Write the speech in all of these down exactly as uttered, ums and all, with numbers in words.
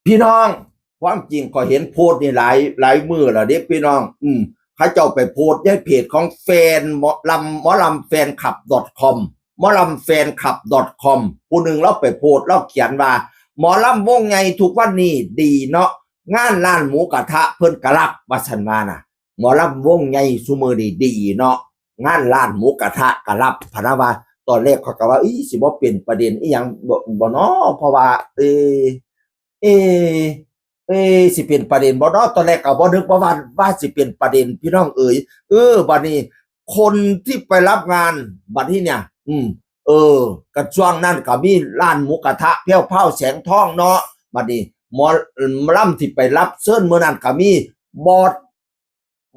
พี่น้อง ความจริงก็เห็นโพสต์นี่หลายหลายมื้อแล้วเด้พี่น้อง อืม เขาเจ้าไปโพสต์ในเพจของแฟนหมอลำ หมอลำแฟนคลับ .com หมอลำแฟนคลับ .com ผู้หนึ่งเราไปโพสต์ เราเขียนว่า หมอลำวงใหญ่ทุกวันนี้ดีเนาะ งานร้านหมูกระทะเพิ่นกะรับ ว่าซั่นว่าน่ะ หมอลำวงใหญ่ซุมื้อนี้ดีเนาะ งานร้านหมูกระทะกะรับ พะนะว่า ตอนแรกเขาก็ว่า อี๋ สิบ่เป็นประเด็นอีหยังบ่ บ่น้อ เพราะว่า เอ เอ เอ สิเป็นประเด็นบ่น้อ ตอนแรกก็บ่นึกว่า ว่า ว่าสิเป็นประเด็น พี่น้องเอ๋ย เออ บัดนี้ คนที่ไปรับงาน บัดนี้เนี่ย อืม เออ กะช่วงนั้นก็มีร้านหมูกระทะแพรวพราวแสงทองเนาะ บัดนี้ หมอ หมอลำที่ไปรับเชิญมื้อนั้นก็มี บอส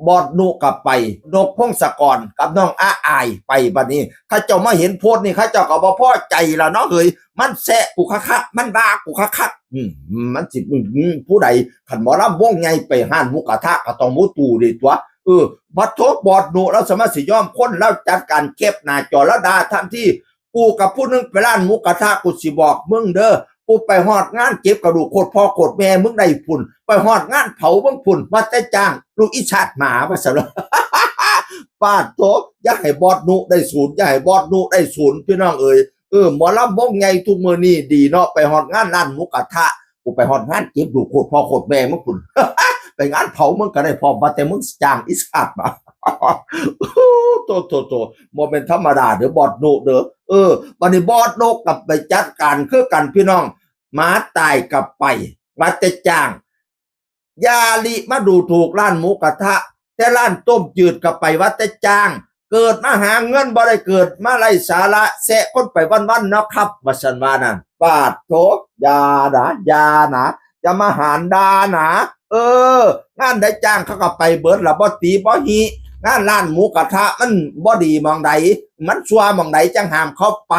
บอสนุก็ไป นกพงศกรกับน้องอาอายไป บัดนี้ เขาเจ้ามาเห็นโพสต์นี่ เขาเจ้าก็บ่พอใจแล้วเนาะ เฮ้ย มันแซะกูคักๆ มันด่ากูคักๆ อืม มันสิ อืม ผู้ใด คันหมอลำวงใหญ่ไปร้านหมูกระทะก็ต้องหมูตู้เด้ตั๊ว เออ บัดโทษบอสนุ แล้วสามารถสิยอมคน แล้วจัดการแคปหน้าจอแล้วด่าทันที กูกับผู้หนึ่งไปร้านหมูกระทะ กูสิบอกมึงเด้อ กูไปฮอดงานเก็บกระดูกโคตรพ่อโคตรแม่มึงได้พุ้น ไปฮอดงานเผามึงพุ้น ว่าแต่จ้างลูกอีชาติหมา ว่าซั่น ปาดโถ อย่าให้บอสนุได้ศูนย์ อย่าให้บอสนุได้ศูนย์ พี่น้องเอ๋ย เออ หมอลำวงใหญ่ทุกมื้อนี้ดีเนาะ ไปฮอดงานร้านหมูกระทะ กูไปฮอดงานเก็บลูกโคตรพ่อโคตรแม่มึงพุ้น ไปงานเผามึงก็ได้พร้อม ว่าแต่มึงจ้างอีชาติหมา โต โต โต บ่แม่นธรรมดาเด้อบอสนุเด้อ เออ บัดนี้บอสนุก็ไปจัดการคือกันพี่น้อง หมาตายก็ไป ว่าแต่จ้าง อย่าหลีมาดูถูกร้านหมูกระทะ แต่ร้านต้มจืดก็ไป ว่าแต่จ้าง เกิดมาหาเงินบ่ได้ เกิดมาไร้สาระ แซะคนไปวันๆ เนาะครับ ว่าซั่นว่านั่น ปาดโถ อย่านะ อย่านะ อย่ามาหาด่านะ เออ งานใดจ้างเขาก็ไปเบิดล่ะ บ่ติบ่ฮิ งานร้านหมูกระทะมันบ่ดีหม่องใด มันชั่วหม่องใดจั่งห้ามเขาไป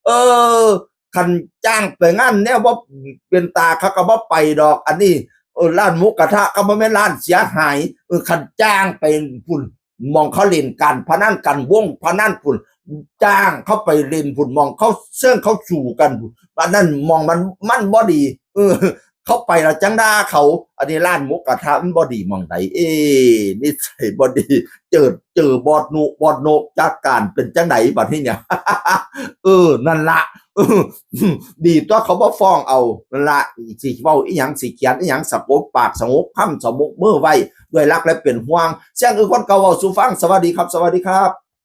เออ คันจ้างไปงานแนวบ่เป็นตา เขาก็บ่ไปดอก อันนี้ เออ ร้านหมูกระทะก็บ่แม่นร้านเสียหาย เออ คันจ้างไปพุ้น หม่องเขาเล่นการพนันกัน วงพนันพุ้น จ้างเขาไปเล่นพุ้น หม่องเขาเซิ่งเขาสู้กันพุ้น อันนั้นหม่องมัน มันบ่ดี เออ เขาไปแล้วจั่งด่าเขา อันนี้ร้านหมูกระทะมันบ่ดีหม่องใด เอ้ นิสัยบ่ดี เจอ เจอบอสนุ บอสนุจัดการเป็นจั่งใดบัดนี้เนี่ย เออ นั่นละ เออ ดีตั๊วเขาบ่ฟ้องเอา นั่นละ สิเว้าอีหยัง สิเขียนอีหยัง สงบปาก สงบคำ สงบมือไว้ ด้วยรักและเป็นห่วง เสียงคือคนเก่าเว้าสู่ฟัง สวัสดีครับ สวัสดีครับ